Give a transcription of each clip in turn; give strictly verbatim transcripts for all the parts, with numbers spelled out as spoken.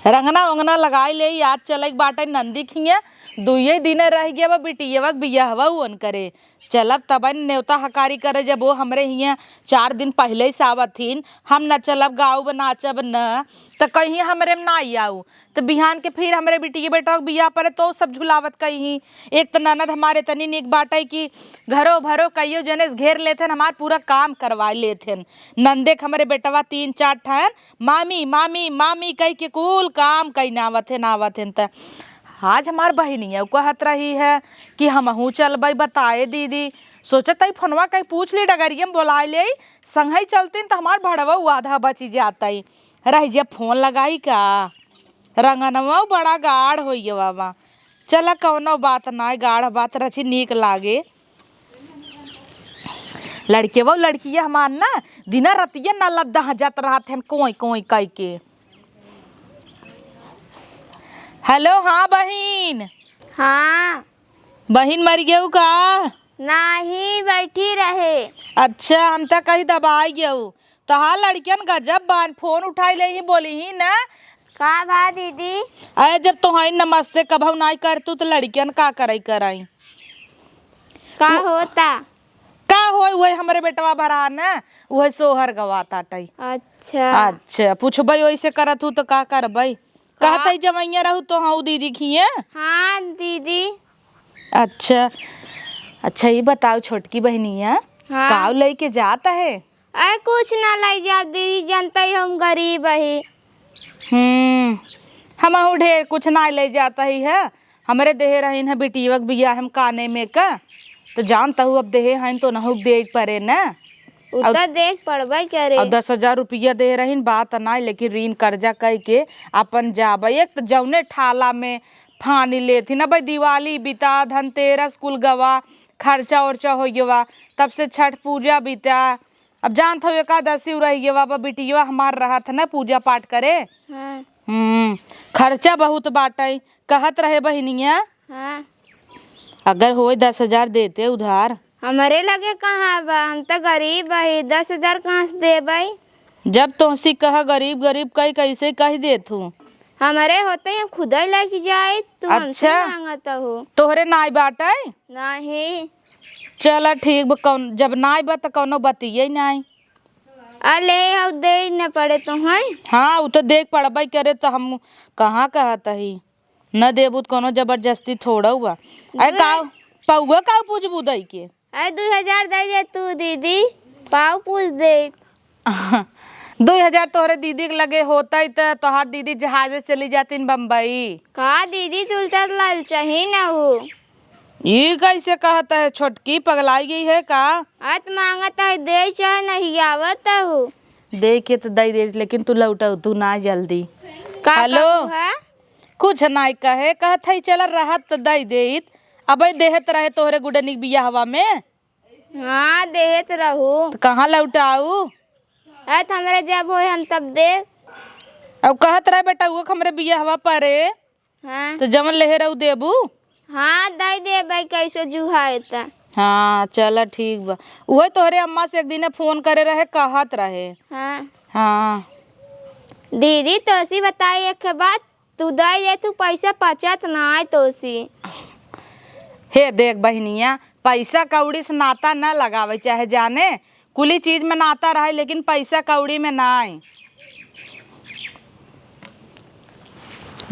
रंगना ओंगना लगाई लेई, आज चलइक बाटइ नंदी खिया, दुइये दिने रहि गए बा बिटियवा के बियहवा उनकरे। चलब तबइ नेवता हकारी करे, जब वो हमरे हियाँ चार दिन पहिले से आवत हीन, हम न चलब, गाउब, नाचब न, त कहीं हमरे में नाई आऊ, त बिहान के फिर हमरे बिटिया बेटवा के बियाह परे तो सब झुलावत कहीं। एक त ननद हमारे तनी नीक बाटइ कि घरो भरो कइयो जने से घेर लेथेन, हमार पूरा काम करवा लेथेन। नंदे के हमरे बेटवा तीन चार ठन मामी, मामी, मामी कहि के कुल काम कइन आवत हेन, आवत हेन। त आज हमार बहिनिया कहत रही है कि हमहूँ चलबइ, बताए दीदी। सोचत हई फोनवा कइ पूछ ली, डगरिया में बोलाए लेई, संगही चलतीन त हमार भड़वा आधा बचि जातइ। रहि जा, फोन लगाई का? रंगनवा बड़ा गाढ़ होइ गवा बा। चला, कउनो बात नाय, गाढ़ बात रची नीक लागे। लड़के वो लड़किया हमार ना दिना रतिया ना लद्दा जात रहत हन कोई कोई कइ के। हेलो, हाँ बहिन। हाँ। बहिन मरि गयू का? नाही, बैठी रहे। अच्छा, हम त कही दबाई गयू। तोहार लड़कियन गजब बान, फोन उठाई लेही, बोलिही ना। का भा दीदी? अरे जब तोहई नमस्ते कभऊ नाई करतू त लड़कियन का करई करई? का उ-, होता? का होई, उहइ हमरे बेटवा भरा न, उहइ सोहर गवात आटइ। अच्छा। अच्छा, पूछबइ ओइसे करत हू त का करबइ? का? कहतइ जमइया रहू तोहउ दीदी खिए? हाँ दीदी। अच्छा, अच्छा, ई बताउ छोटकी बहिनिया, हाँ। काउ लइके जात है? अरे कुछ ना लइ जात दीदी, जनतइ हम गरीब ही। हम्म, हमहू ढेर कुछ ना लइ जात ही है। हमरे देहे रहिन है बिटियवा के बियाह हम काने में का, त जानत हू अब देहे हइन त ओनहू के देइ के परे न। उ अउर त देइ के पड़बइ करे। अउर दस हजार रुपया देहे रहिन, बात नाई, लेकिन ऋण कर्जा कइ के आपन जाबइ। एक त जउने ठाला में फानी लेथिन, अबइ दिवाली बिता, धनतेरस कुल गवा, खर्चा उर्चा होइ गवा, तब से छठ पूजा बिता, अब जानत हउ एकादशी रहि गवा, अब बिटियवा हमार रहत है न पूजा पाठ करे। हाँ। हम्म, खर्चा बहुत बाटइ। कहत रहे बहिनिया, हाँ। अगर होए दस हजार देते उधार। हमरे लगे कहाँ बा, हम त गरीब हई, दस हजार कहाँ से देबइ? जब तोहसी कहा गरीब गरीब कइ कइसे कहि देत हूँ? हमरे होतइ हम खुदइ लइके जाइत, तू हमसे अच्छा। माँगत हू। तोहरे नाई बाटइ? नाहीं। चला ठीक बा, कउन, जब नाई बा त कउनो बतिये नाई। अले, हउ देइ न पड़े तोहइ। हाँ, उ त देइ के पड़बइ करे, त हम कहाँ कहत ही, न देबू त कउनो जबरदस्ती थोड़उ बा। अरे दुइ काउ, पउआ काउ पूजबू दइ के? अरे दुइ हजार दइ दे तू दीदी, पाउ पूज दे। दुइ हजार तोहरे दीदी के लगे होतइ त तोहार दीदी जहाजे चली जातिन बम्बई। का दीदी, तू त ललचही न हू। ई कइसे कहत है छोटकी, पगलाई गई है का? अत माँगत है, देइ चाहे नहीं आवत हू। देइ के त दइ देइत, लेकिन तू लौटउ तू ना जल्दी। का हेलो? कहू है? कुछ नाई कहे, कहत है चल रहत त दइ देइत। अबे देहत रहे तोहरे गुडनी के बियाहवा में। हाँ, देहत रहू। त कहाँ लौटाऊ? अत हमरे जब होए हम तब देब। अब कहत रहे बेटा, वो हमरे बियाहवा परे। हाँ। त जवन लेहे रहू देबू? हाँ, दइ देबइ, कइसो जुहाए त। हाँ, चल ठीक बा। उहे तोहरे अम्मा से एक दिने फोन करे रहे, कहत रहे। हाँ। हाँ। दीदी, तोसी बताई एक बात, तू दइ दे, तू पइसा पचत नाई तोसी। हे देख बहिनिया, पइसा कौड़ी से नाता न लगावे चाहे जाने, कुली चीज में नाता रहे, लेकिन पइसा कौड़ी में नाई।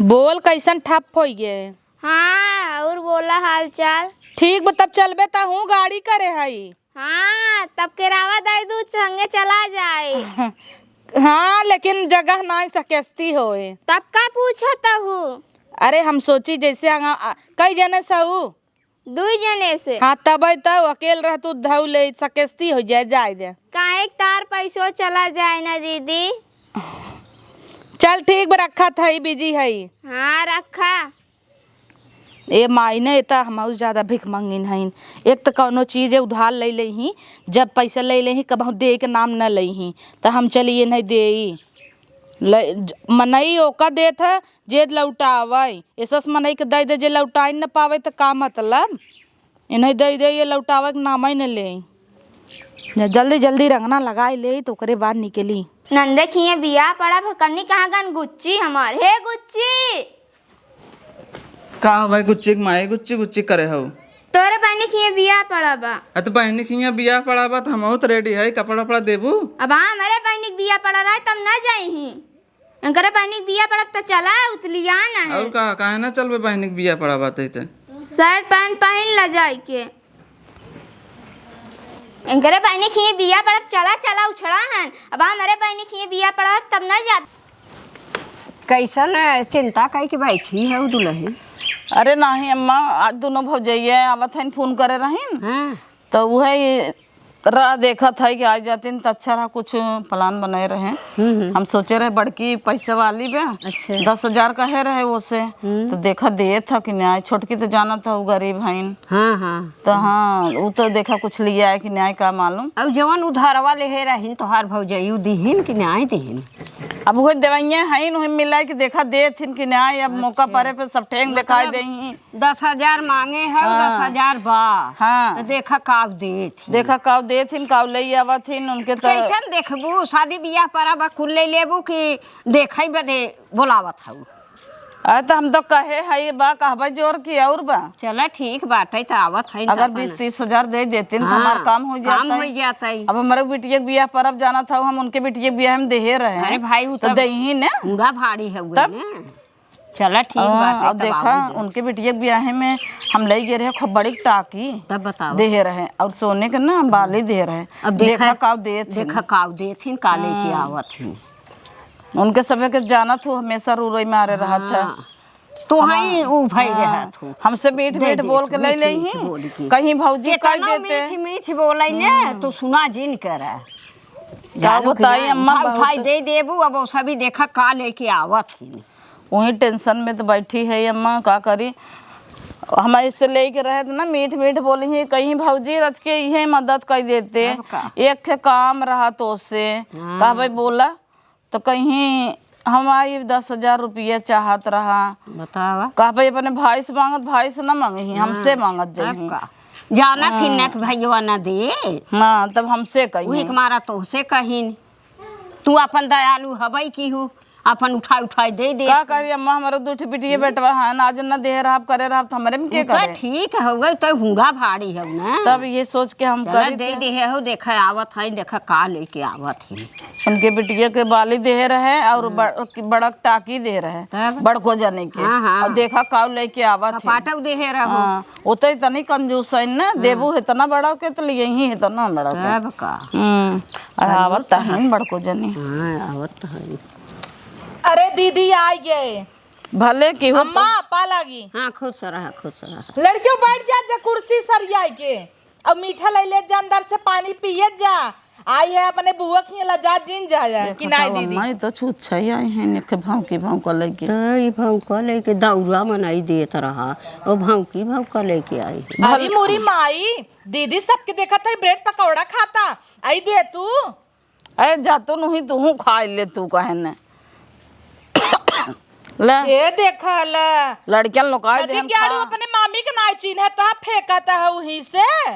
बोल, कइसन ठप होइ गए? हाँ, अउर बोला हाल चाल? ठीक बा, तब चलबे त हूँ गाड़ी करे हई। हाँ, तब केरावा दइ दू, संगे चला जाए। हाँ, लेकिन जगह नाई सकेस्ती होए। तब का पूछत हू? अरे, हम सोची जइसे आगा, आ, कई जने सऊ? दुई जने से। हाँ, तबे त अकेल रहतू, धउ ले, सकेस्ती होइ जाए, जाए दे। काहे के तार पैसो चला जाए ना दीदी। चल ठीक बा, रखत हई, busy हई। हाँ, रखा। ए माई ने, ए त हमहू से ज्यादा भिखमंगिन हईन। एक त कौनो चीज उधार ले लेही, जब पैसा ले लेही, कबहू दे के नाम न लेही, त हम चलिए नहीं देई। ले, ज-, मनई ओका देत ह, जे लौटावइ। एसस मनई के दइ दे, जे लौटाइ न पावइ, त का मतलब? इन्हें दइ दे, ये लौटावइ के नामइ न लेइ। जल्दी जल्दी रंगना लगाई लेई त ओकरे बाद निकली। नंदे खिए बियाह पड़ब, कन्नी कहाँ गन गुच्ची हमार? हे गुच्ची! का हो भाई, गुच्ची के माई गुच्ची गुच्ची करे हो? तोरे बहिनी खिए बियाह पड़ब। अ, त बहिनी खिए बियाह पड़ब, त हमहू त ready है, कपड़ा वपड़ा देबू? अब हाँ, हमरे बहिनी के बियाह पड़ा रहे, तब न जाई ही। इनकरे बहिनी के बियाह पड़ब त चला, उतलिया न है। और का, काहे ना चलबे बहिनी के बियाह पड़ब त? Shirt pant पहिन ल जाई के। इनकरे बहिनी खिए बियाह पड़ब, चला, चला, उछड़ा हन। अब हमरे बहिनी खिए बियाह पड़ब, तब न जात। कैसन चिंता कई के बैठी है उ दुलही? अरे नाही अम्मा, आज दुनो भौजइया आवत हइन, फोन करे रहिन। हाँ। त उहे राह देखत है कि आ जातिन त अच्छा रहा, कुछ plan बनाए रहे। हम्म, हम्म। हम सोचे रहे बड़की पैसे वाली बा, अच्छा। दस हजार कहे रहे ओसे, हम्म। त देखा देत ह कि नाहीं, छोटकी त जानत ह उ गरीब हइन। हाँ, हाँ। त हाँ, उ त देखा कुछ लियाए कि नाहीं का मालूम। अब जवन उधारवा लेहे रहिन तोहार भौजाई, उ दिहिन कि नाहीं दिहिन? अब उहे देवइये हइन, उहे मिलाए कि देखा देत हिन कि नाहीं, अब मौका अच्छा। परे पे सब ठेंग देखाई मतलब देही। दस हजार मांगे है, हाँ। दस हजार बा। हाँ। त देखा काव देत हिन। देखा काव देत हिन, काव लई आवत हिन, उनके त कैसन देखबू? शादी बियाह परा बा, कुल ले लेबू कि देखई बदे बोलावत हऊ? अरे त हम त कहे हई बा, कहबे जोर की और बा। चला ठीक बाटे, त आवत हई अगर बीस तीस हजार दे देतिन त हाँ, हमार काम हो काम जाता। हो जाता। अब हमरे बिटिया के बियाह परब जानत हऊ, हम उनके बिटिया के बियाह में देहे रहे। अरे भाई, उ त तब देही ने। बूढ़ा भारी हउए तब? ने। चला ठीक हाँ, बाटे, अब तब देखा, आवत दे। उनके बिटिया के बियाहे में हम लई गए रहे खूब बड़ी टाकी। तब बताओ। देहे रहे, और सोने के ना बाली देहे रहे। अब देखा, देखा काव देत हिन। देखा काव देत हिन, का लेके हाँ। आवत हिन। उनके सबे के जानत हो, हमेशा रुरई मारे रहत है। हाँ। तो हाँ। हई उ भई हाँ। रहत हो। हमसे मीठ दे मीठ दे बोल के तू, ले मीठ लेही। मीठ बोल के। कहीं भौजी कह केतना देते। मीठ मीठ बोलै ने, हम्म। तू सुना जिन करे। का जानू कि बताई ना, अम्मा, उठा, उठा बहुत दे देबू, अब वो सभी देखा का लेके आवत हिन। वही tension में त बैठी है अम्मा, का करी। हम ऐसे लेके रहे त ना मीठ मीठ बोली ही, कहीं भौजी रच के इहे मदद कर देते। अब का? एक ठे काम रहा तो से, हाँ। कहबे बोला, त कहीं हम आई दस हजार रुपया चाहत रहा। बतावा। कहबे अपने भाई से मांगत, भाई से ना मांगे ही, हाँ। हमसे मांगत अब जाई। का? जानत ही हाँ। ना कि भैया ना दे। हाँ, तब हमसे कही। वही के मारा तोहसे कहिन। तू अपन दयालु हबई की हूँ, अपन उठाई उठाई दे दे। का करी अम्मा, हमरो दू ठे बिटिये बेटवा हन, आज न देहे रहब, करे रहब, त हमरे में के उ त करे? ठीक हउए, त हुंगा भाड़ी हउ ना। तब ये सोच के हम चला करी दे थे। देहे हो, देखा आवत है, देखा का लेके आवत है। उनके बिटिये के बाली देहे रहे और हम्म। बड़-, बड़क टाकी दे रहे, तब? बड़को जने के। हाँ, हाँ। और देखा का लेके आवत है। कपाटक देहे रहो। हाँ, ओते इतनी कंजूस है ना, हाँ। देबू है इतना बड़ा के, त लिए ही है इतना बड़ा के। तब का? हम्म। अरे आवत त हइन बड़को जनी। हाँ, आवत त हइन। अरे दीदी, आ गए। भले की हो अम्मा, तो। पा लागी। हाँ, खुश रहा, खुश रहा। लड़कियों, बैठ जा, जा कुर्सी सरिया के। अब मीठा ले ले जा, अंदर से पानी पिए जा। आई है अपने बुआ खिया ला जा, जिन जा, जा, देखो कि नाई तो दीदी। अम्मा, ये तो छूत छई आई हैं, निखे भौंकी भौंका लेके। तो ये भौंका लेके दौरा मनाई देत रहा, वो भौंकी भौंका लेके आई है। अरे मोरी माई, दीदी सबके देखत है ब्रेड पकौड़ा खाता, आई दे तू। ए, जा तू नहीं, तू हूँ खाई ले, तू कहे ने। ले। ए, देखा ले। लड़कियन लोग आए नदी देहन के आड़ू खा। अपने मामी के नाई चिन्हे, त फेंकत है वहीं से।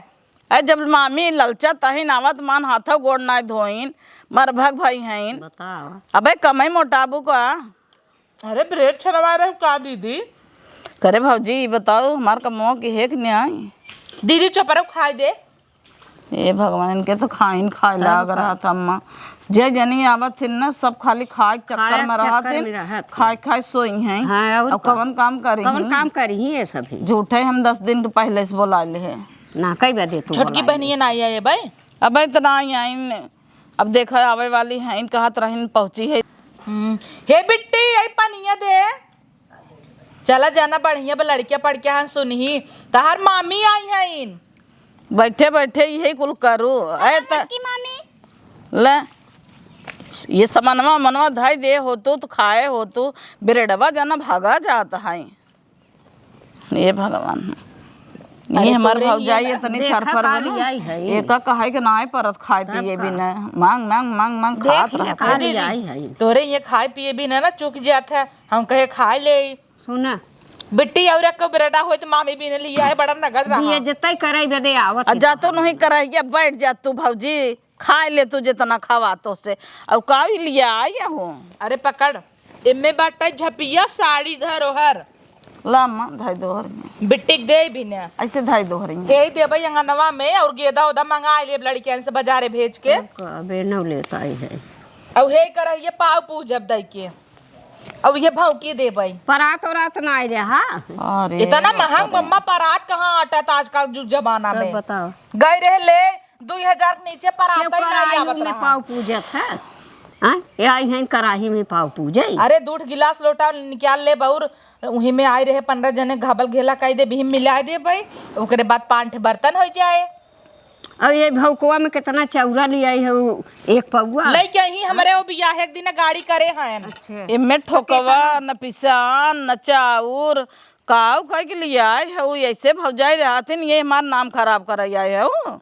ए, जब मामी ललचा तहिन आवत मान हाथो गोड़ नाई धोइन, मर भग भई हइन। बताओ। अबे कमई मोटाबू का? अरे ब्रेड छनवा रहे का दीदी? करे भौजी, ई बताओ, हमार कमवा के हेक न्याय? दीदी चुप रहो, खाए दे। ए भगवान, इनके तो खाइन खाए तब लाग का? रहत अम्मा। जे जनी आवत थिन ना, सब खाली खाए के चक्कर खाए में रहत चक्कर थिन, में रहत खाए खाए सोई हैं। हाँ, और अब का? कवन काम करी कवन हैं? काम करी हैं ये सभी? झूठे हम दस दिन के पहले से बोला ले हैं। ना, कई बजे तू छोटकी बोला बहनिया ले? ना आई है भाई? अबे तो ना आई आइन। अब देखा आवे वाली हैं, कहत रहिन पहुँची है। हम्म। हे बिट्टी, आई पनिया दे। चला जाना बढ़िया बा, लड़किया पढ़ के हन सुनही। तहार मामी आई हैं। बैठे बैठे यही कुल करू। अरे ए त बड़की मामी। ले, ये समनवा मनवा धाई दे हो तू, तो खाए हो तू, ब्रेडवा जाना भागा जात है। ए भगवान, अरे ये हमार तोरे भौजाई ये इतनी देखा छरफर का बा ना, लियाई है। एका कहाई के नाय परत खाए तब पिए का? बिना, मांग, मांग, मांग, मांग देख खात ये रहत का है। लियाई है। तोरे ये खाए पिए बिना ना चुक जात है, हम कहे खाए ले। सुना, बिट्टी, और एक बेरडा होई त मामी बिन लिया है, बड़ा नगद रहा। बेइज्जतई करे बदे आवत आ है जा तो। नहीं कराई, बैठ जा तू भौजी, खाए ले तू जितना खावा तो से। और का ही लिया आई हूँ? अरे पकड़, एमे बाटे झपिया साड़ी धरोहर। ला अम्मा, धाई दो हरिया। बिट्टी के दे भी ने। ऐसे धाई दो हरिया। यही देबे अंगनवा में और गेदा उदा मंगा लेब लड़कियन से बाजारे भेज के। अबे नौ लेता ही है। और हे करहिए पाव पूजब दई के। अब ये भौंकी देबई। परात ओरात ना आए रहा। अरे इतना महंग बम्मा, परात कहाँ अटत आजकल जुग जमाना में। बताओ। गए रहे ले, दुई हजार के नीचे परात ही नहीं आवत रहा। पाव पूजत है। हाँ, ये आई हैं कराही में पाव पूजे। अरे दूठ गिलास लोटा निकाल ले बउर, उही में आए रहे पन्द्रह जने, घाबल घेला कई दे, बिहिम मिलाए दे भाई, ओकरे बाद पाँच ठे बर्तन हो जाए। अब ये भौकवा में कितना चौरा ले आई है, उ एक पौवा। लइके ही हमरे वो बियाह एक दिन गाड़ी करे हैं। अच्छा। एमे ठोकवा, न पिसान, न चाउर, काऊ कह के लिए आए है, उ ऐसे भौजाई रहथिन, ये हमार नाम खराब कर आए है। उ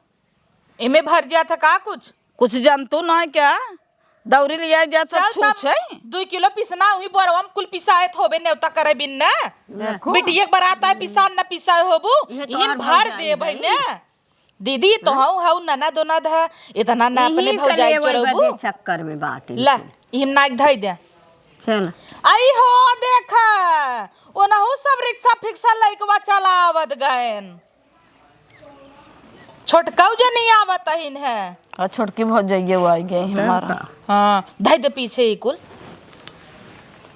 एमे भर जात है का कुछ? कुछ जानतू ना है क्या? दौरी ले आए जात है, चल छूछ तब है। दुई किलो पिसना, उही बोरवा में कुल पिसाए होबे, नेवता करे बिन न। देखो। बिटिया के बारात आए, पिसान न पिसाए होबू, ये तो इहिम भर दे भाई ने। दीदी, तो हऊ, हऊ ननद ओनद है, इतना ना अपने यही भौजाई कलेवर चोरबू। बदे चक्कर में बाटे। ला, इहिम नाक धई दे। चल। आई हो, देख, ओनहु सब रिक्शा फिक्शा लइकवा चलावत गएन। छोटकऊ जनी आवत अहिन है। आ, छोटकी भौजइया आई गई हमारा। हाँ, धई दे पीछे ही कुल।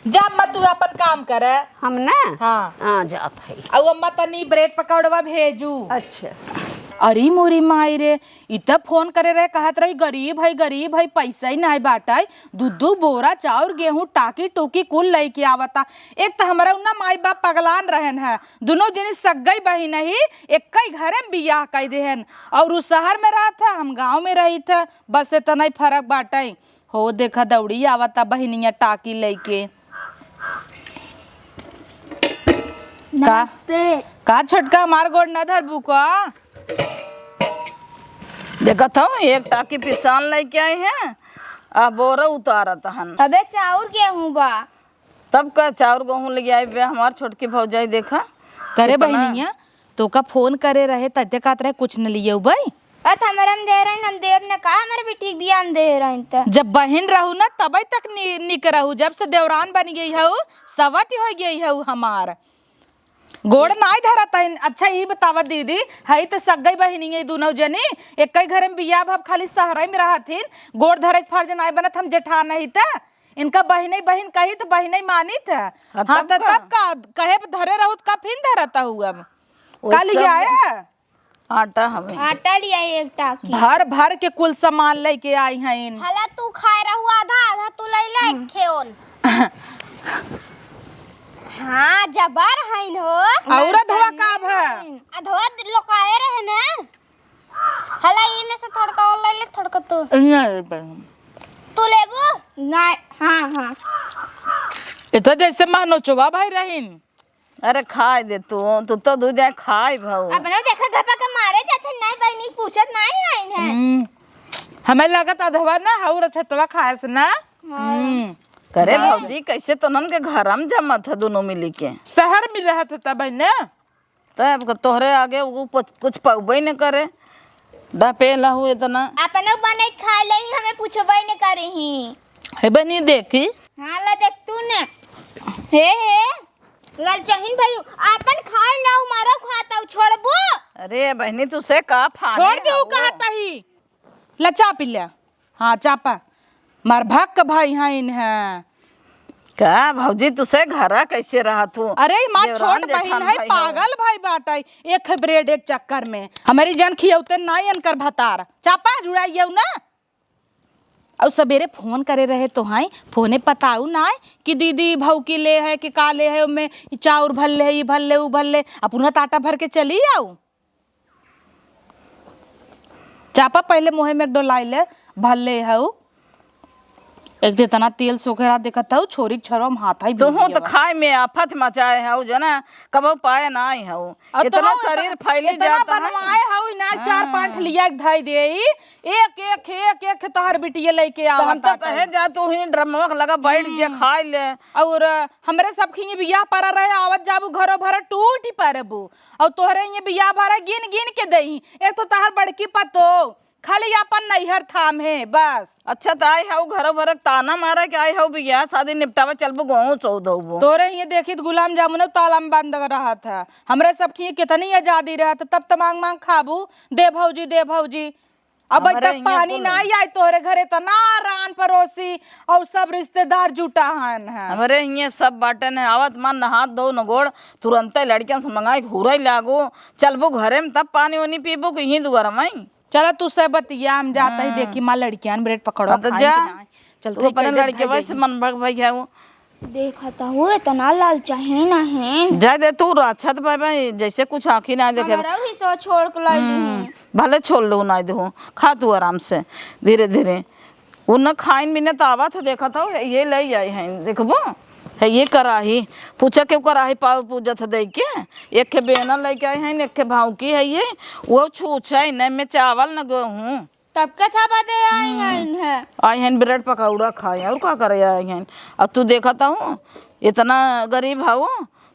जा अम्मा, तू अपन काम करे। हम ना? हाँ। हाँ, जात है। अउ अम्मा, तनी ब्रेड पकौड़वा भेजू। अच्छा। अरे मोरी माई रे, इ त फोन करे रहे, कहत रही, "गरीब है, गरीब है, पैसा ही नाय बाटै।" दू दू बोरा चाउर, गेहूं, टाकी टूकी कुल लइके आवता। एक त हमरा उन्ना माई बाप पगलान रहन है, दुनो जनी सग्गई बहिन ही, एक्कई घरे में बियाह कई देहन। और उ शहर में रहत है, हम गाँव में रहित है, बस इतना ही फर्क बाटै। हो देखा, दौड़ी आवता बहिनिया टाकी लइके। का? नमस्ते। का छोटका, हमार गोड़ न धरबू का? देखत हौ, एक टाकी पिसान लइके आई हैं, आ बोरा उतारत हन। अबे चाउर गेहूं बा। तब का चाउर गेहूं ले आई बे हमार छोटकी भौजाई, देखा। करे इतना बहिनिया, तोका फोन करे रहे, तते कहत रहे कुछ न लियौ बई। अत हमरम दे रहे, हम देब न का, हमर बेटी के बियाह में दे रहे त। जब बहिन रहू न, तबै तक नि-, निक रहू, जब से देवरान बन गई हऊ, सवती हो गई हऊ हमार। गोड़ नाई धरत हइन। अच्छा, ई बतावा दीदी, हई त सग्गई बहिनी है दुनौ जनी, एक्कै घरे में बियाह भब खाली सहरई में रहथिन, गोड़ धरे के फर्ज नाई बनत, हम जेठान हई त इनका बहिनई बहिन कही त बहिनई मानित है। हाँ, हाँ, तब त का? तब का? कहे पे धरे रहू त का फिन धरत हऊ अब? ओइ का लिया सब आया है? आटा हवे। आटा लिया एक टाकी। भर भर के कुल सामान लइके आई हइन। हला तू खाए रहू आधा, आधा तू लइला हम्म। खेओन। हाँ, जबर हइन हो। और अधवा का भा? अधवा लोकाए रहे ने। हला ई में से थोड़का और लइले, थोड़का तू। नहीं, बहन। तू लेबू? नहीं, हाँ, हाँ। इतना जैसे महनोचवा भाई रहीन। अरे खाए दे तू, तू तो दू जाए खाए भाऊ। अपना देखा घपा के मारे जाते, नहीं बहिनी पूछत नहीं आइन है। हम्म, हमें लगत अधवा ना हऊ रछतवा खाए से ना। हाँ। हम्म। करे हाँ। भौजी, कैसे तोनन के घरम जमत है दोनों मिली के? शहर में रहत है तब ना। तब तोहरे आगे उ कुछ, कुछ पउबे न करे, ढपेला हूँ इतना। अपनो बने खा लेही, हमें पूछबे न करही। हे बनी देखी। हाँ, ला देख तू ने। हे, हे, ललचहिन भाई, आपन खाए ना, हमारा खाता छोड़बो? अरे बहनी, तू से का फाने छोड़ दे, उ हऊ? कहा तही। ला चाह पी ले। हाँ, चापा। मार भाग के भाई हैं इन्हें। का भौजी, तुसे घरा कैसे रहत हूँ? अरे, माँ देवरान छोट बहिन जेठान है, भाई हो। पागल भाई बाटै। एक है ब्रेड एक चक्कर में। हमारी जान खियौते ना इनकर भतार। चापा जुड़ाइयौ ना। और सबेरे फोन करे रहे तो हैं, फोने पताऊ ना है कि दीदी भौकी ले है कि का ले है, ओमे ई चाउर भर ले, ई भर ले, ऊ भर ले। अपना ताटा भर के चली आऊ। चापा पहले मुँहे में डोलाई ले, भले हऊ। एक तो इतना तेल सोखे रहा, देखत हऊ, छोरी के छरवा में हाथ आई तुहू तो खाए में आफत मचाए हऊ, जना कबो पाए ना आई हऊ। और इतना तुहू शरीर इतना, फैली इतना जाता है। बनवाए हऊ, इनार चार हाँ। पाँच लिया के धई दे, एक, एक, एक, एक तोहर बिटिया लेके तो हम आवत तो आटे। कहे जा, तू ही ड्रमवा के लगा बैठ जे हम्म। खाए ले। और हमरे सब खिए बियाह पड़ा रहे, आवत जाबू घरो भर टूटी परबू, और तोहरे ये बियाह भरा गिन गिन के देही। एक तो तोहर बड़की पतो खाली अपन नैहर थाम है बस। अच्छा, त आई हऊ घरो भर ताना मारा के आई हऊ बियाह शादी निपटावे चलबू गोहूं चौदहबू। तोरे ये देखी त गुलाम जामुन ताला में बंद रहत है, हमरे सब खिए कितनी आजादी रहत है, तब त मांग मांग खाबू, दे भौजी, दे भौजी। अब हमरे तक हियां पानी कुल नाई आई तोहरे घरे, तना रान परोसी और सब रिश्तेदार जुटा हन है। हमरे हियां सब बाटन है, आवत मन नहात धो न गोड़, तुरंते लड़कियन से मंगाई घूरे लागो, चलबू घरे में तब पानी ओनी पीबू कि यहीं दुआर में। चला तू से बतिया, हम जाता ही हाँ। देखी माँ लड़कियन ब्रेड पकौड़ा हाँ, तो खाई जा। कि नाई। चल तू ठीक अपने है, लड़के देखा वैसे जाई। मन भग भैया वो। देखत हूँ, इतना लालचाही ना है। जाए दे तू, राछत बाबा, जैसे कुछ आँखी ना देखे। हमारा भी सो छोड़ के लाई हम्म, है। भले छोड़ लो, ना दे, खा तू आराम से, धीरे धीरे। उ न खाइन भी न त आवत है, देखत हऊ, ये ले आई हैं, देखबो? है ये कराही, पूछा के कराही पाव पूजत है दे के, एक के बेना लेके आई हैं, एक के भाव की है ये, वो छूछे न में चावल न गेहूं। तब के था बदे आई हम्म। हैं इन्हें। आई हैं ब्रेड पकौड़ा खाए, और का करे आई हैं? अब तू देखत हऊ, इतना गरीब हऊ,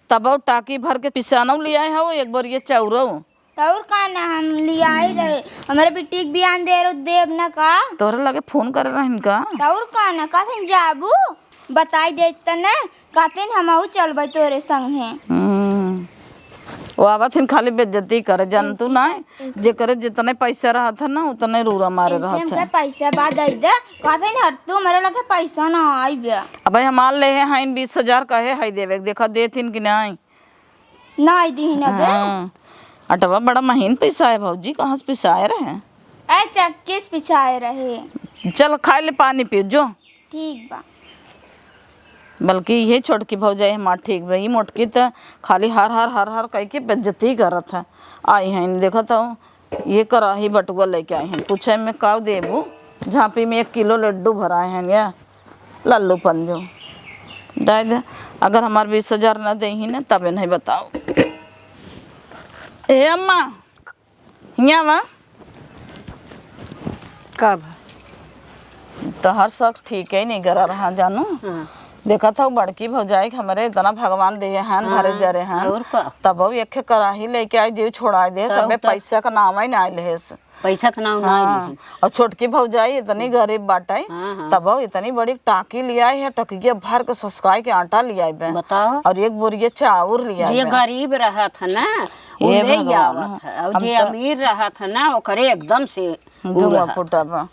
तब टाकी भर के पिसानऊ ले आए हऊ, एक बार ये चौरऊ। त और का ना, हम लियाई रहे, हमरे बिटिक बियान दे रो देब ना का? तोहरे लगे फोन करे रहन का? त और का ना, कहथिन जाबू, बताई देत तने, कहथिन हमहू चलबै तोरे संगे। हम्म। वो आवत हिन खाली बेइज्जती करे, जानतू ना, जेकरे जितने पैसा रहत है ना, उतने रूरा मारे ऐसे रहत हमके है। पैसा बा दे दे, कहथिन हर तू हमरे लगे पैसा ना आई बे। अबे हमार लेहे हैं बीस हजार कहे है देवे, देखा देथिन कि नहीं? नाई दीहिन अबे। हाँ। अटवा बड़ा महीन पिसाए भौजी, कहाँ से पिसाए रहे? ए चक्की से पिसाए रहे। चल खाए ले पानी पी जो। ठीक बा। बल्कि ये छोटकी भौजाई हमार ठीक बा, ई मोटकी त खाली हर हर हर हर कह के बेइज्जती करत है। आई हैं, देखत हऊ, ये कराही बटुआ लेके आई हैं, पूछे में का देबू, झांपी में एक किलो लड्डू भराए हैं या लल्लू पंजू। जाए दे, अगर हमार बीस हजार न देही न, तबे नहीं बताओ। ए अम्मा, हियाँ बा। का बा? तोहर सब ठीक है, नहीं करा रहा जानू। हाँ। देखत हऊ बड़की भौजाई के हमरे इतना भगवान देहे हैं, हाँ, भरे जरे हैं। और का? तब वो एक कराही लेके आई, जीव छोड़ा दे, तब सबे तो पैसा का नाम ही ना आइल है। पैसा के नाम ना हाँ, लिही। और छोटकी भौजाई इतनी गरीब बाटे, हाँ, हाँ। तब इतनी बड़ी टाकी लियाई है, टकिया भर के ससकाई के आटा लियाई बे। बताओ। और एक बोरिया चाउर लियाई जे बे। गरीब रहत है ना, हे उहे भगवान, आवत है, और हम जे तो अमीर रहत है ना, ओकरे एकदम से उ धुआं रहत। फूटा बा।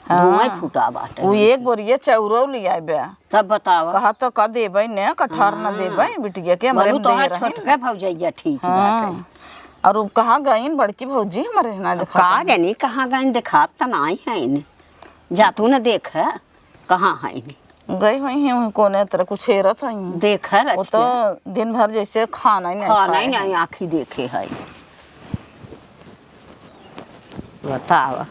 धुआं हाँ। फूटा बाटे। उ एक बोरिया चाउरो लियाई बे। तब बतावा। कहा तो का देबै ने, कठार न हाँ। देबै, बिटिया के हमरे बोलू में दे तोहर रहे छोटका ना। भौजैया ठीक हाँ। बाटे। और उ कहाँ गईन बड़की भौजी हमरे ना अब देखा का गईन। जानी कहाँ गईन, देखात त नाई है इन्हें। जा तू न देख, कहाँ है इन्हें। गई हुई हैं, उन्हें कोने तरह कुछ हेरत हैं। देख वो रच तो के। दिन भर जैसे खाना ही नहीं खाना खाए ही नहीं हैं। आँखी देखे है। बतावा,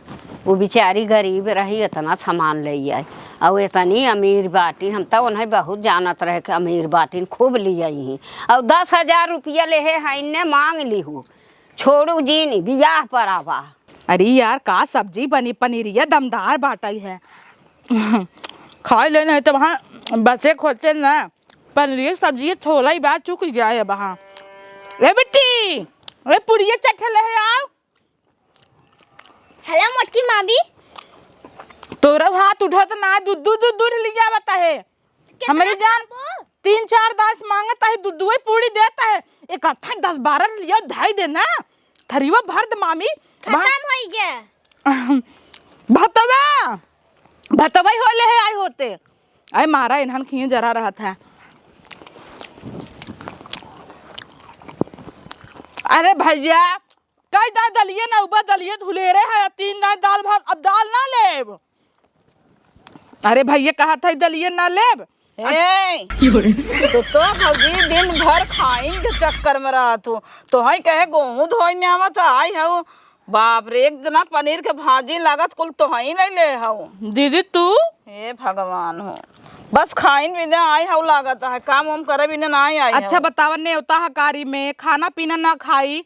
उ बिचारी गरीब रही, इतना सामान ले आई, और इतनी अमीर बाटी, हम तो उन्हें बहुत जानत रहे कि अमीर बाटी, खूब ले आई ही, और दस हजार रुपया लेहे हैं, इन्ने मांग लिहू, छोड़ू जीनी, बियाह पर आवा। अरे यार, का सब्जी बनी, पनीरिया दमदार बाटई है, खाए ले नहीं तो वहाँ बसे खोलते ना, पनीर सब्जी थोड़ा ही बात चुक जाए अब। हाँ, ए बेटी, ए पुड़िया चट्टे लेहे आओ। हेलो मोटकी मामी। तोरा हाथ उठत ना, दुद्दू दुद्दू लिया बता है। कितना हमरे जान खाबो? तीन चार दास मांगत है, दुद्दुए पूरी देत है। एक हफ्ता दस बारह लिया, ढाई देना। थरीवा भर दे मामी। खत्म वहाँ होई गया। भतवा, भतवा ही होले है आई होते। अरे मारा इन्हन खिए जरा रहत है। अरे भैया, कई दाल दलिए ना उबा, दलिए धुलेरे है, तीन दाल, दाल भात, अब दाल ना लेब। अरे भैया, कहा था दलिए ना लेब। ए, तू तो भौजी दिन भर खाइन के चक्कर में रहत हूँ। तो हई कहे गोहूँ धोई ने आवत आई हऊ, बाप रे, एक जना पनीर के भाजी लागत कुल तोहई लइले हऊ। दीदी, तू? हे भगवान हो, बस खाइन बिने आई हऊ लागत है, काम वाम करे बिने नाहीं आई अच्छा हऊ। बतावा, नेवता हकारी में खाना पीना ना खाई,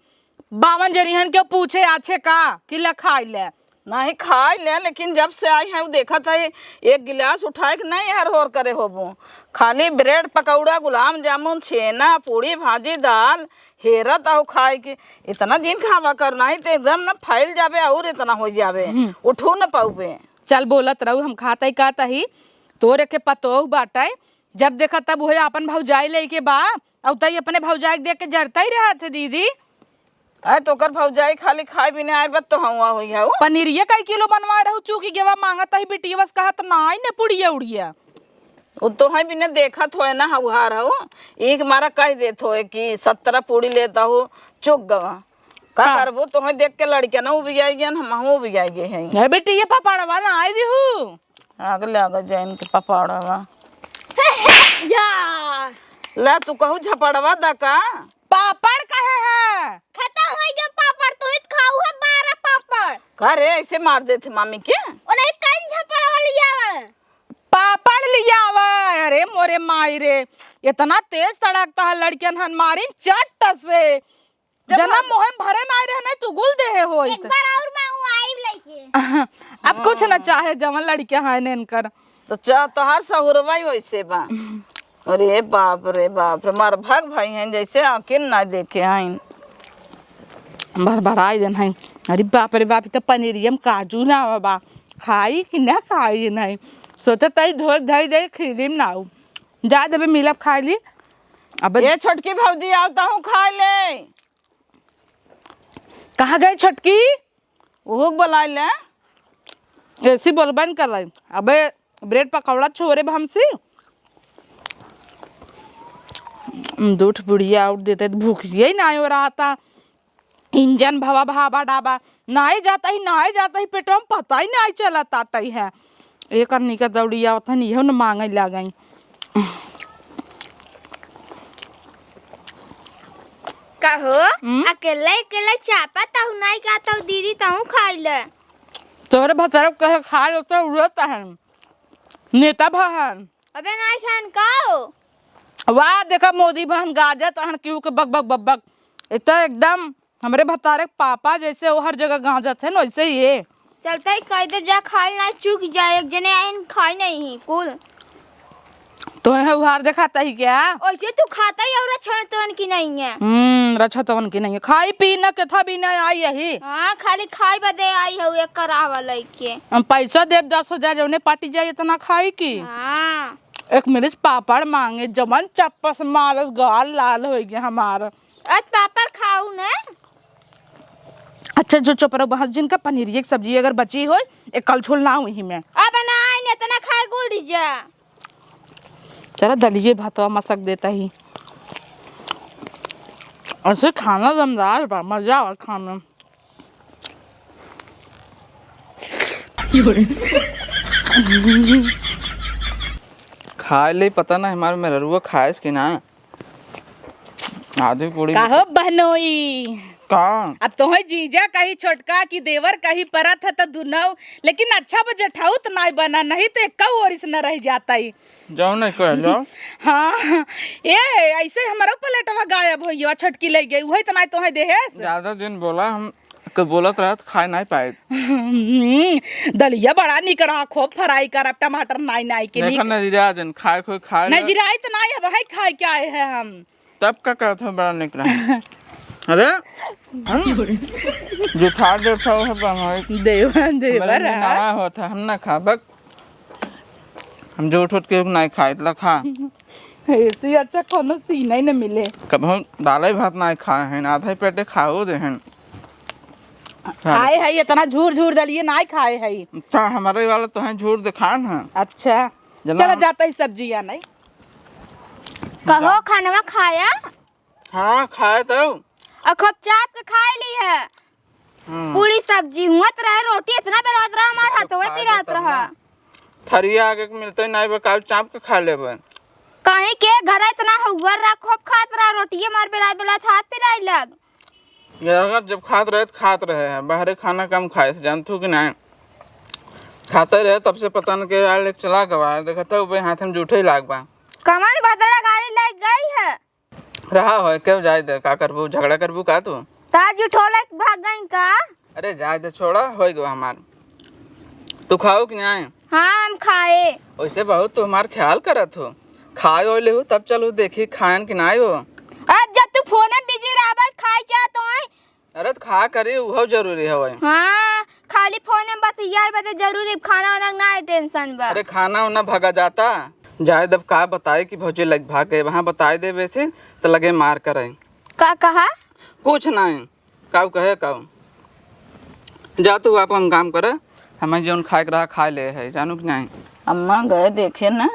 बावन जरिहन के पूछे आछे का कि ले खाई ले। नहीं खाई ले, लेकिन जब से आई है वो देखत है एक गिलास उठाए के नहीं हर होर करे होबो, खाली ब्रेड पकौड़ा, गुलाब जामुन, छेना, पूड़ी, भाजी, दाल हेरत आऊ खाए के। इतना जिन खावा कर, नहीं तो एकदम न फैल जाबे और इतना हो जाबे, हम्म। उठू न पाउबे। चल बोलत रहू, हम खात ही कहत ही, तोरे के पतोह बाटे, जब देखा तब उहे आपन भौजाई लेके बा, अउ तई अपने भौजाई के देख के जरता ही रहत है दीदी। अरे तो ओकर भौजाई खाली खाए पीने आए बा तो हुआ हुई है वो। पनीरिया कई किलो बनवाए रहू, चूकी गेवा मांगत ही बिटिया बस कहत नाई ने पुड़िया उड़िया। वो तो है बिना देखत होए ना हउहार हो, एक मारा कह देत होए कि सत्रह पूड़ी लेता हो, चुक गवा। का हाँ। करबो, तोहे देख के लड़के ना उबियाई गए, हम उबियाई गए हैं। ए बेटी, ये पपड़वा ना आई दिहू। आगे ले आगे जाइन के पपड़वा। या। ले तू कहू झपड़वा दा का? पापड़ कहे है? खत्म होई गया पापड़, तू ही तो खाऊ है बारह पापड़। का रे, ऐसे मार देते मामी के? ओ नहीं, कहीं झपड़वा लिया है। पापड़ लिया आवा। अरे मोरे माई रे, इतना तेज तड़कता है लड़कियन हन मारिन चट्ट से। जब जना हम मुँह में भरे ना रहे, नहीं तू गुल देहे होइत। एक बार और मांगू आइब लेके। अब कुछ ना हाँ। चाहे जवन लड़कियां हैं ने इनकर। तो चा-, तोहार सहुरवा ही वैसे बा। अरे बाप रे बाप रे, मार भाग भाई हैं जैसे आँखें ना देखे हैं। भरभराई देन है। अरे बाप रे बाप, ई तो पनीरिया में काजू ना आवा बा, खाई कि ना खाई नहीं। सोचे तई धोए धाई दे खीरी में ना आऊ। जा देबे मिलब खाए ली। अब ए छोटकी भौजी, आओ तहूँ खाए ले। कहाँ गई छोटकी? ओहो के बोलाए ले। ऐसी बोलबन कर रही। अबे ब्रेड पकौड़ा छोरे बा हमसे। दूठ बुढ़िया और देते तो भूख यही ना हो रहा था। इंजन भवा भावा डाबा, नाई जाता ही, नाई जाता ही, पेटवा में पता ही नाई चलत आटई है। एक अन्नी का दौड़ी आवत हन, इहो न मांगे लागई। का हो? हम्म? अकेले अकेले चापा तहु नाई का तहु दीदी तहु खाई ले। तोहरे भतरक कहे खा लो तो उड़त हन। नेता भहन। अबे नाई खान का हो? वाह, देखा मोदी बहन गाजत हन, क्यों के बक बक बक बक। इ तो एकदम हमरे भतारे के पापा जैसे वो हर जगह गाजत है न, वैसे ही है। चलते ही कह दे जा, खाई ना चूक जाए, एक जने आइन खाई नहीं कुल। तो है उहार दिखाता ही क्या? वैसे तू खाता ही और रछतवन की नहीं है। हम्म, रछतवन की नहीं है। खाई पी न केथा भी ना आई यही। हाँ, खाली खाई बदे आई हऊ एक करावा लइके। हम पैसा देब दस हजार, जौने पार्टी जाए इतना खाई की। हाँ। एक मिनट पापड़ मांगे, जवन चप्पस मारस, गाल लाल होइ गया हमार। आज पापड़ खाऊ न। अच्छा, जो चुप रहो, बहस जिनका पनीरिया के सब्जी अगर बची होय, एक कलछुल ना हुई में। अब ना आइन, इतना खाए गुड़ जा। चला, दलिये भातवा मसक देता ही। ऐसे खाना दमदार बा, मजा आवा खाने में। खाए ले पता ना हमार मेहररुआ खाएस कि ना। आधी पूरी काहो बहनोई? का? अब तोहे जीजा कही छोटका कि देवर कही परत है त दुनौ, लेकिन अच्छा बा जेठाऊ त नाय बना, नहीं त एक्का ओरिस न रह जाता ही। जाओ नहीं कह जाओ। हाँ, ए, ऐसे हमरो प्लेटवा गायब होइ गवा, छोटकी ले गई, उहे त नाय तोहे देहेस। ज्यादा जिन बोला, हम के बोलत रहत खाए नाय पाए। हम्म, दलिया बड़ा निक रहा, खूब फ्राई करब, टमाटर नाई नाई के देखा निक। नजीरा जन खाए खोए खाए ले। नजीरा इतना अब है खाए के आए हैं हम। तब का कहत हो बड़ा निक रहा। अरे, हम जुठा देत हो है बनवाई। देवा, देवा हमरे लिए रहा। नया होत है, हम ना खाबक। हम जूठ उठ के नाई खाए, ला खा। ऐसे अच्छा कोनो सीन ही न मिले। कब हम दाले भात नाई खाए हैं, आधा ही पेटे खाओ दे हैं। खाए है इतना झूर झूर दलिए नाई खाए है। अच्छा, हमारे वाला तो हैं झूर दिखान है। अच्छा, जना चला हम जाता ही सब्जी या नहीं। कहो, खानवा खाया? हाँ, खाए तो। और खूब चाप के खाए ली है। हम्म। पूरी सब्जी हुआत रहे, रोटी इतना बेलवात रहा, हमार तो हाथवे खाए पिरात तो रहा। तब ना। थरिया आगे के मिलते नहीं बा, काल चाप के खा लेबे। कहीं के घर इतना हुआ रहा, खूब खात रहा, रोटी हमार बेला बेला हाथ पिराई लग। घर का जब खात रहे त खात रहे है, बाहरे खाना कम खाए थे, जानत हो कि नाहीं? खाते रहे तब से पता न के आल एक चला गवा, देखत हो बे हाथ में जूठे ही लाग बा। कमल भदड़ा गाड़ी ले गई है। रहा होय, केहू जाए दे, का करबू, झगड़ा करबू का तू? ता जूठो लेके भाग गई का? अरे जाए दे, छोड़ा, होई गवा हमार। तू खाओ कि नाहीं? हाँ, हम खाए। वैसे बहुत तू हमार ख्याल करत हो, खाए हो लेहू तब चलू देखी खाएन कि नाहीं हो। अरे जब तू फोन में बिजी रहबा, खाए चाह तो आई। अरे त खा करी, उहो जरूरी हवे। हाँ, खाली फोन में बतियाए बदे जरूरी, खाना वाना ना है टेंशन बा। अरे खाना वाना भगा जाता। जाए दब का बताए कि भौजी लग भाग गए, वहाँ बताए दे वैसे त लगे मार करे। का कहा? कुछ नाहीं, काऊ कहे काऊ। जा तू आपन काम करे, हमें जौन खाए के रहा खाए ले है, जानू कि नाहीं? अम्मा गए देखे न,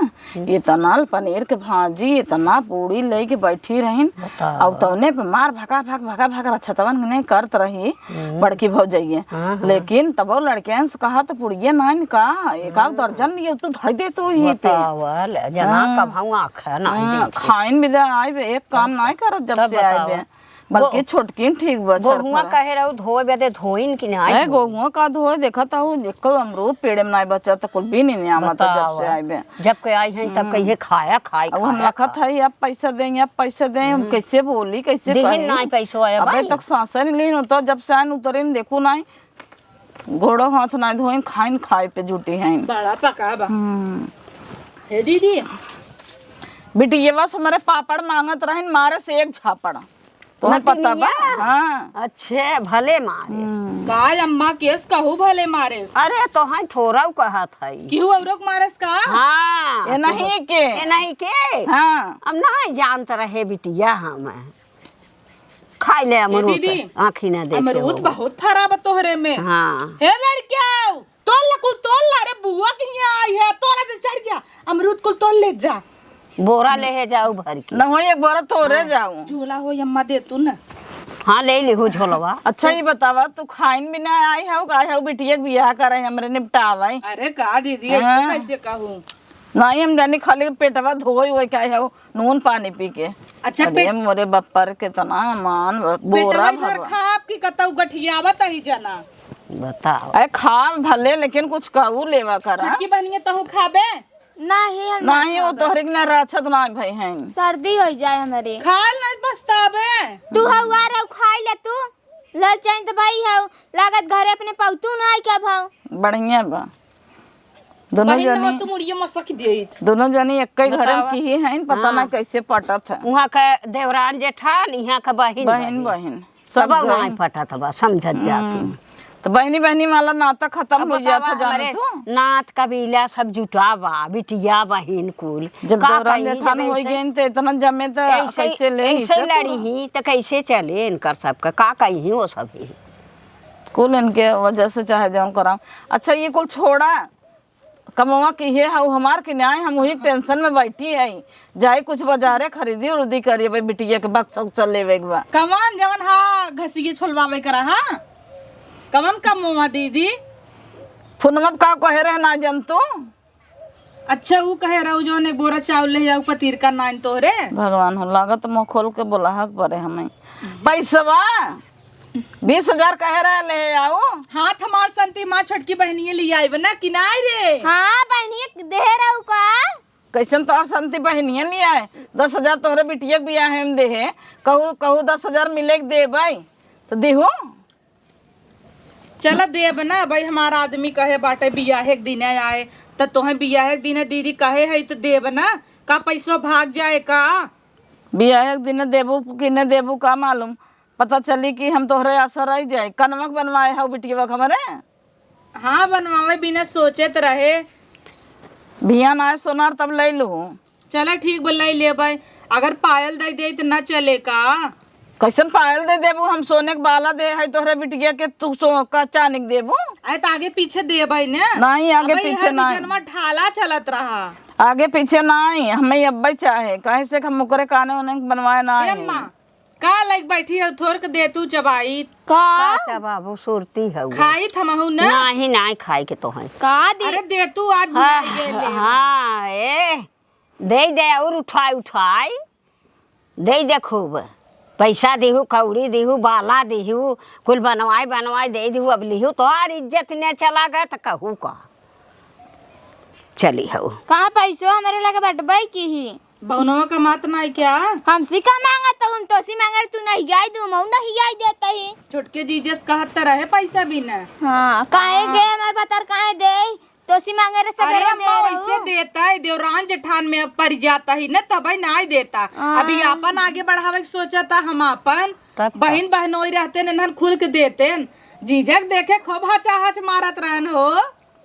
इतना पनीर के भाजी, इतना पूड़ी लेके बैठी रहिन, बतावा। और तौने पे मार भका भक, भका भक रछतवन ने करत रही बड़की भौजइये। हाँ, हाँ। लेकिन तबो लड़कियन से कहा तो पुड़िये नाइन का, एक आध दर्जन लिए तू धई दे तू ही पे। बतावा, ले जना हाँ। कब हम आँख है ना हाँ, देखे। खाइन भी दे आइबे, एक काम नाहीं करत जब तब से आइबे। बतावा। बल्कि गो-, छोटकिन ठीक बा, गोहुआ छरफरा। कहे रहू धोए बदे धोइन कि नाहीं ए, धोइन? गोहुआ का धोए, देखत हऊ, एको अमरूद पेड़े में नाहीं बचत, कुल बीन ही नाहीं आवत, जब से बतावा। आइबे। जब के आई हैं, तब हम्म। कहिए खाया, खाई, अब हम खाया, लखत खा। हई, अब पैसा दें, अब पैसा दें, हम हम्म। कैसे बोली, कैसे दिहिन कही? नाहीं पैसो आया अबे भाई। तक सांसे नहीं लेन होता, जब से आइन उतरे न देखू नाहीं, गोड़ो हाथ नाहीं धोइन, खाइन खाए पे जुटी हैं। बड़ा पका बा। हम्म। हे दीदी। बिटियवा से हमरे पापड़ मांगत रहिन, मारे से एक झापड़। तोहर पता बा? नतिनिया? हाँ। अच्छे, भले मारे। हम्म। का अम्मा केस कहू भले मारेस? अरे, तोहई थोरऊ कहत हई। केहू औरो के मारेस का? हाँ। ए नहीं के? ए नहीं के? हाँ। अब ना जानत रहे बिटिया हम। खाई ले ए अमरूद, दीदी, आँखी ना देखे अमरूद हो। बहुत फरा बा तोहरे में। हाँ। हे लड़किया, तोल ला, कुल तोल ला रे, बुआ के हियाँ आई है, तोरा जे चढ़ जा, अमरूद कुल तोल ले जा। बोरा लेहे जाऊ भर के। न हो, एक बोरा तोरे हाँ। जाऊ। झोला हो, अम्मा दे तू न। हाँ, ले लिहू झोलवा। अच्छा, ई बतावा, तू खाइन भी ना आई हऊ, का आई हऊ बिटिया के बियाह करे, हमरे निपटावे? अरे का दीदी, ऐसे हाँ। कैसे कहू? नाहीं, हम जानी खाली पेटवा धोई हुए के आई हऊ, नून पानी पी के। अच्छा, अरे पेट मोरे बप्पर, कितना मान, बोरा पेटवा भर भरवा। खाब कि कतऊ गठियावत ही जना। बताओ। अरे खाब भले, लेकिन कुछ कहू लेवा करा। छोटकी बहनिया तहू खाबे? नाहीं, हम ना नाहीं, वो खाबे। तोहरे के ना राछत ना भई हैं। सर्दी होइ जाए हमरे। खाल नाहीं पछताबे। तू हऊ आ रहू, खाई ले तू। ललचाइन त भई हऊ, लागत घरे अपने पौतू नाहीं के अब हऊ। बढ़िया बा। दोनों बहिन जनी, हो, तू मुड़िए मसक देइत। दोनों जनी एक्कै घरे में बतावा। की ही हैं, पता ना हाँ। कैसे पटत है। उहाँ का देवरान जेठान, इहाँ का बहिन बहिन, बहिन। बहिन। सब तब बहिन। नाहीं पटत बा, समझत जाती हम्म। हूँ। तो बहिनी, बहिनी वाला नाता खत्म अब हो जात बतावा, है, जाने हमरे तू। नात कबीला सब जुटा बा, बिटिया बहिन कुल। जब का देवरान कही, जेठान जब होइ ऐसे, गइन, तो इतना जमे तो ऐसे, कैसे ले ऐसे सब लड़ी पूरा? ही, तो कैसे चले इनकर सबका? का कही वो सब ही? कुल इनके वजह से चाहे जौन कराओ। अच्छा, ये कुल छोड़ा, कमवा किहे हऊ हमार कि नाहीं, हम वही टेंशन में बैठी है। जाई कुछ बाजारे खरीदी उरीदी करी, भाई बिटिया के बक्सा उक्सा लेवे के बा। कवन जवन हा घसिए छोलवावे करा हा? कवन कमवा दीदी? फोनवा पे का कहे रहे ना जन तू? अच्छा, ऊ कहे रहू जौन एक बोरा चाउर ले जाऊ, पतीरका नाइन तोहरे। भगवान हो, लागत मुँह खोल के बोलाहक परे हमें। पैसवा बीस हजार कहे रहे ले आऊ। हाथ हमार संती माँ छोटकी बहनिये ले आइब ना कि नाई रे? हाँ, बहनिये दे रहू का? कैसन तोहर संती बहनिये ले आए? दस हजार तोहरे बिटिया के बियाह में देहे, कहू, कहू दस हजार मिले के देबै, तो देहू। चला देब ना भाई, हमार आदमी कहे बाटे बियाहे के दिने आए, त तोहे बियाहे के दिने दीदी कहे है त देब ना, का पैसो भाग जाए का? बियाहे के दिने देबू कि न देबू का मालूम, पता चली कि हम तोहरे आसरा रह जाए। कनवा के बनवाए हऊ बिटिया के हमरे? हाँ, बनवावे बिना सोचे त रहे। भियान आए सोनार तब ले लू। चला ठीक बा, लई लेबै। अगर पायल दे दे त ना चले का? कैसन पायल दे देबू? हम सोने के बाला दे है तोहरे बिटिया के, तू सो का चानी के देबू? अरे त आगे पीछे देबै ने। नहीं, आगे अबे पीछे इहे नहीं। बिजनवा ढाला चलत रहा। आगे पीछे नहीं, हमें अब्बे चाहे, काहे से कि हम ओकरे काने ओने बनवाए ना ए है। अम्मा, का लाइक बैठी है, थोर के दे तू चबाई। का? का चबाबू, सुरती है वो। खाई थमहू ना। नहीं, नहीं खाई के तो है। का दे? अरे दे तू, आज हाँ, भुलाई गए ले। हाँ, ए। दे दे और उठाई उठाई, दे दे खूब। पैसा दिहू, कौड़ी दिहू, बाला दिहू, कुल बनवाई बनवाई दे दिहू, अब लिहू तोहार इज्जत ने चला गए त कहू का चली हऊ। कहाँ पैसो हमरे लगे बटबई की ही? बउनवा का मात नाई क्या? हमसे का मांगत हऊ? हम तोसी मांगे रहे, तू नहीं गाई दू, मऊ नहीं गाई देता ही। छोटके जीजस कहत त रहे पैसा बिना। हाँ, काहे हाँ। गे हमार पतर काहे दे? तोसी मांगे रहे, अरे सबेरे अम्मा, दे रहू। वैसे देता है, देवरान जेठान में परि जाता ही न, तबई नाई देता। हाँ। अभी आपन आगे बढ़ावे के सोचता हम आपन। तब का? बहिन बहनोई रहते न, नन खुल के देते न। जीजक देखे खूब हचाहच मारत रहन हो।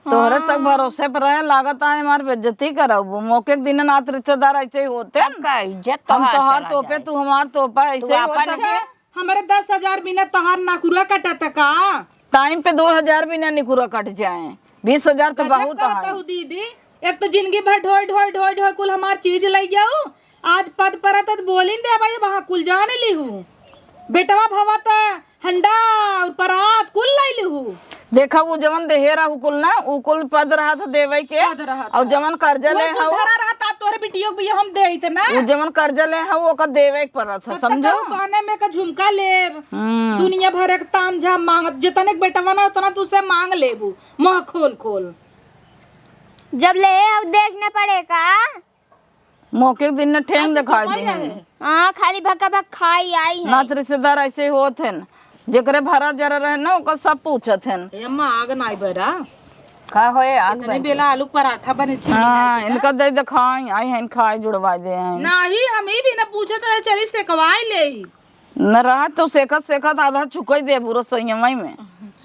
तोहरे सब हाँ। भरोसे पर रहे, लागत है हमार बेइज्जती करबू। मौके के दिन नात रिश्तेदार ऐसे ही होते न। तब का इज्जत हम तोहार तोहार चला तोपे, जाए। तू हमार तोपा, ऐसे तू ही आपन होता। अच्छा, हमरे दस हजार बिना तोहार नाकुरा कटत का? टाइम पे दो हजार बिना निकुरा कट जाए, बीस हजार तो गजब बहुत कहत है। हऊ दीदी, एक तो जिंदगी भर ढोई, ढोई, ढोई, ढोई कुल हमार चीज लइ गयू, आज पद परत त बोलिन दे भाई, वहाँ कुल जान लिहू। बेटवा भवा त हंडा और परात कुल लइ लिहू। देखा, उ जवन देहे रहू कुल ना, उ कुल पद रहत ह देवे के, पद रहत और ह। जवन कर्जा उ ले कुल हऊ, धरा रहत, आ तोहरे बिटियो के भी हम देइत ना। उ जवन कर्जा ले हऊ, ओकर देवे के पड़त ह, तब तक समझो? कहू, कहने में का झुमका लेब, हम्म। दुनिया भर एक ताम झाम मांगत, जितने के बेटवा ना, उतना तू से मांग लेबू, मुंह खोल खोल। जब ले हऊ, देख न पड़े का? मौके के दिन न ठेंग आज तो दिखाई चौपाई दी है। रहे। हाँ, खाली भक्का भक खाई आई है। नात रिश्तेदार ऐसे होत हैं, जेकरे भरा जरा रहे ना, ओकर सब पूछत हैं। ए अम्मा, आग नाई बरा। का होए, आग इतने बरी? बेला आलू पराठा बने, छिमी हाँ, नाई के ना। इनका दे दे खाई, आई हैं, खाई जुड़वाई दे हैं। नाही, हम ही भी ना पूछत रहे, चली सेकवाई ले। न रहा तो सेकत सेकत आधा चुकई देबू रसोइया में।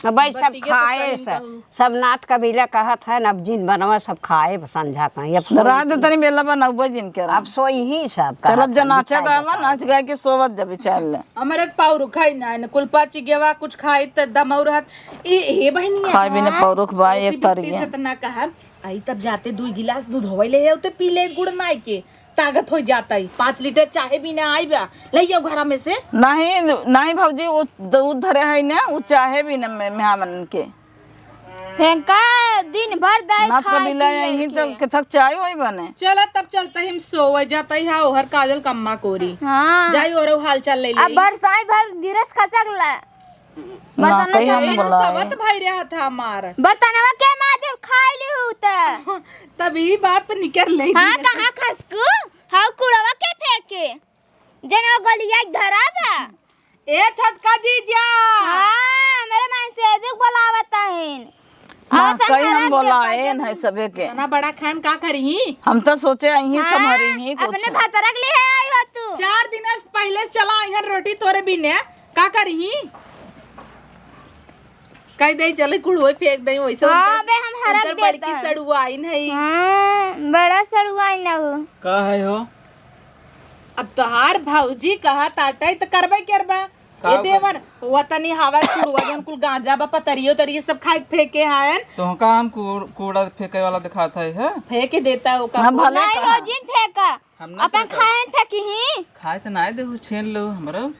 अब भाई सब बतिया तो खाए सही सब, कहू। सब नात कबीला कहत है न, अब जिन बनवा सब खाए संझा कहीं। अब न सोई रहा तो तनी बेला बनउबे जिन के अब रहा। सोई ही सब चलत कहत जा है, नाचा मिठाई गावा, बताओ। नाच गाए के सोवत जबे चल ले। हमरे त पाउर खाई ना, न कुल पाची गेवा कुछ खाई त दमऊ रहत। ए, हे बहनिया, खाए बिना पाउर खवाए एक बित्ती तरिया। से त ना कहा, आई तब जाते दुई गिलास दूध होवे ले है, उते पी ले गुड़ नाई के। ताकत हो जाता है। पाँच लीटर चाहे भी ना आई बा, ले जाओ घरा में से। नहीं, नहीं भौजी, वो दूध धरे है ना, वो चाहे भी ना में, मेहमान के। हेंका दिन भर दाई नाथ का खाए बिला पिए यहीं के। तो केथक चाय वही बने। चला तब चलता ही हम सोवे जाता ही, हाँ, ओहर काजल कम्मा कोरी। हाँ। जाई ओरो हाल चाल ले अब ले। बरसाई भर गिरस खसक ला। ना, बर्तनवा कहीं सब हम लेके बोला सबत है। भाई रहा था हमार। बर्तनवा के माजे खाई ली हूँ त। तब ई बात पे निकर ले हाँ, धीरे से। कहाँ खसकू? हाँ, कुड़वा के फेंके। जना गलिया धरा बा। ए छोटका जीजा। हाँ, मेरे मन से दुख बोलावत हइन। ना, और तन कहीं हम हरान बोला देता आए जब नहीं सबे के। इतना बड़ा खान का करी? हम तो सोचे यहीं हाँ, संभरी ही कुछ। अपने भतरक लिए आई हो तू। चार दिन से पहले चला आई हन रोटी तोरे बिने। का करी? कह दे, चले कुड़ुए फेंक दे, वैसे हाँ, उनकर, बे, हम हरक उनकर बड़की देता है। सड़ुआइन है। हाँ, बड़ा सड़ुआइन है वो। का है हो? अब तोहार भौजी कहा ताटे त करबे करबा। का ए कर- देवर, वो तनी हवा कुड़ुआ जौन कुल गांजा बा, पतरियो तरियो सब खाए के फेंके हायन। तो का हम कूड़-, कूड़ा फेंके वाला दिखात है, है? फेंके देता है ओका हाँ, कुल। भले नहीं कहा। हो जिन फेंका। हम ना अपन फेंकब। खाए न फेंकी ही। खाए त ना देहु, छीन लो हमरो।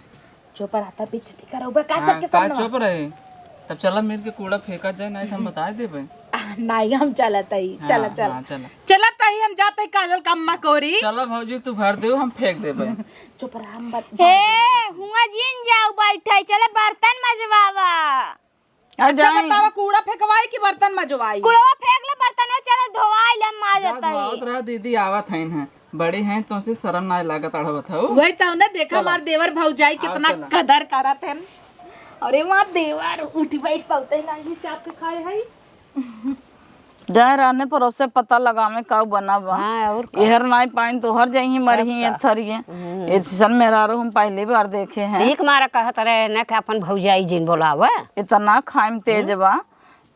चुप रहता, बेइज्जती करउबे का हाँ, सबके का सामने? चुप रहे? तब चला मिल के कूड़ा फेंका जाए, नहीं तो हम बताए देबे। आ, नहीं, हम चलत हई। हाँ, चला, चला। हाँ, चला। चलत हई, हम जात हई काजल का अम्मा कोरी। चला भौजी, तू भर देउ, हम फेंक देबे। चुप रह, हम बत-, हे, हुआ जिन जाऊ बैठे, चले बर्तन मजवावा। आ अच्छा जाई। बतावा, कूड़ा फेंकवाई कि बर्तन मजवाई? कूड़वा फेंक ले, बर्तनवा चले धोवाई ले, हम माजत जा, हई। धोआवत रहा, दीदी आवत हईन है। बड़ी हैं, तोसे शरम नाय लागत, अड़वत हऊ। वही तो ना, देखा चला। हमार देवर भौजाई आओ, कितना चला। कदर करत हैं। अरे वाह, देवर उठ बैठ पावते ना, ये चाप के खाए हई। जाए रहने परोसे पता लगावे का बना बा। हाँ, और का? एहर नाई पाइन तो हर जइहीं मरही तब का? एक थरिये। हम्म। ऐसन मेहरारू हम पहली बार देखे हैं। एक मारा कहत रहे न कि अपन भौजाई जिन बोलावे। इतना खाइम तेज हम्म। बा।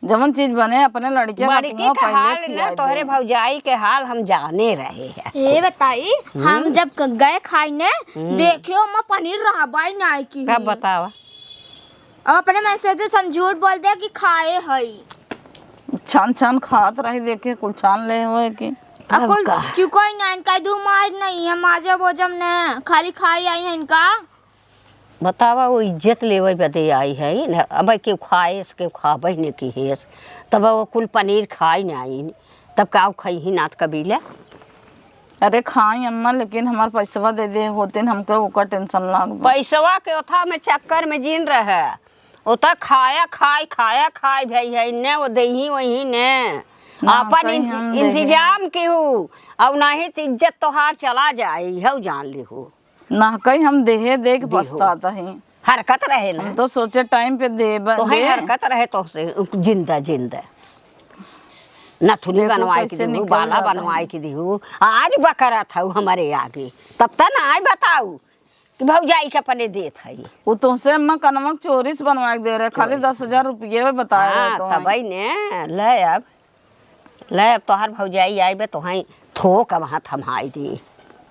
जवन चीज बने अपने लड़किया का बड़की मुंह का पहले हाल खिया ना, तोहरे दे। भौजाई के हाल हम जाने रहे हैं। ये बताई, हम्म। हम जब क-, गए खाई ने, हम्म। देखे ओमा पनीर रहबाई नाई की। कब बतावा? अब अपने मन से तो हम झूठ बोल दे कि खाए हई। छान छान खात रही, देखे कुल छान ले होए कि। अब तब कुल का? चुकोई ना, इनका दू मार नहीं है, माजब ओजब ने, खाली खाई आई है इनका। बतावा, वो इज्जत लेवे बदे आई है न, अब केहू खाए से केहू खाबे नहीं की हेस, तब वो कुल पनीर खाई ना आई, तब का खई ही नाथ कबीला? अरे खाई अम्मा, लेकिन हमार पैसवा दे दे होते न, हमके ओकर टेंशन लाग बा। पैसवा के ओथा में चक्कर में जिन रहे, ओता खाया खाई, खाया खाई भई है, इन्ने वो देही वही ने। ना, अपन कहीं इंत-, हम देहे। इंतजाम की हूँ, और नहीं तो इज्जत तोहार चला जाई, हऊ जान ली हूँ। ना, कहीं हम देहे देख देहो। पछतात ही। हरकत रहे ना। हम तो सोचे टाइम पे देब, तो है दे। हरकत रहे तो से जिंदा, जिंदा। नथुनी देखो बनवाए के कैसे दिहू, निकल बाला जाता बनवाए है। के दिहू, आज बकरत हऊ हमारे आगे। तब त ना आए बताऊ कि भौजाई के अपने देत है। वो तुमसे अम्मा कनवा के चोरी से बनवा के दे रहे, खाली चोरी। दस हजार रुपये में बताए रहे हाँ, तो तबई ने, ले अब, ले अब तोहार भौजाई आइबे तो हैं थोक वहाँ थमाई दी।